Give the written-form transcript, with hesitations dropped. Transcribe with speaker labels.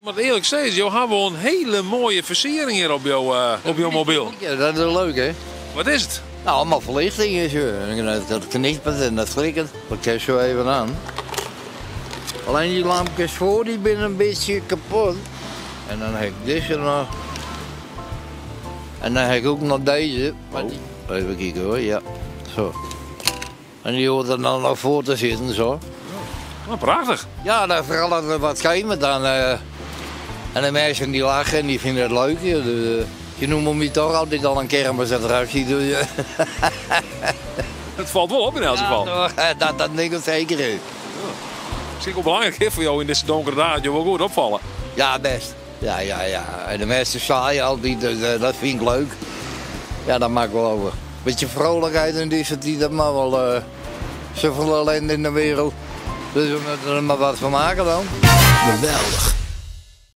Speaker 1: Moat earlik sizze, jo hawwe wol in hiele moaie fersiering hjir op jo, op jo mobyl.
Speaker 2: Ja, dat is leuk, hè?
Speaker 1: Wat is it?
Speaker 2: Nou, allemaal verlichting is er. Dat knippert en dat flikkert. Dat kijk zo even aan. Alleen die lampjes voor, die zijn een beetje kapot. En dan heb ik deze nog. En dan heb ik ook nog deze. Maar die, even kijken hoor, ja. Zo. En die hoort er dan nog voor te zitten, zo.
Speaker 1: Nou, prachtich.
Speaker 2: Ja, dan vooral als er wat schemert dan. En de mensen die lachen en die vinden het leuk. Ja, dus, je noemt me toch altijd al een kermisattractie. Dus,
Speaker 1: Het falt wol op yn elts gefal.
Speaker 2: Ja, toch? Dat denk ik zeker.
Speaker 1: Ja. Miskien wol belangryk hè, foar jo yn dizze donkere dagen, dat jo wol goed opfalle.
Speaker 2: Ja, best. Ja, ja, ja. En de mensen zwaaien altijd, dus dat vind ik leuk. Ja, dat maakt wel over. Beetje vrolijkheid in deze tijd, dat mag wel. Zoveel ellende in de wereld. Dus we moeten er maar wat van maken dan.
Speaker 3: Geweldich.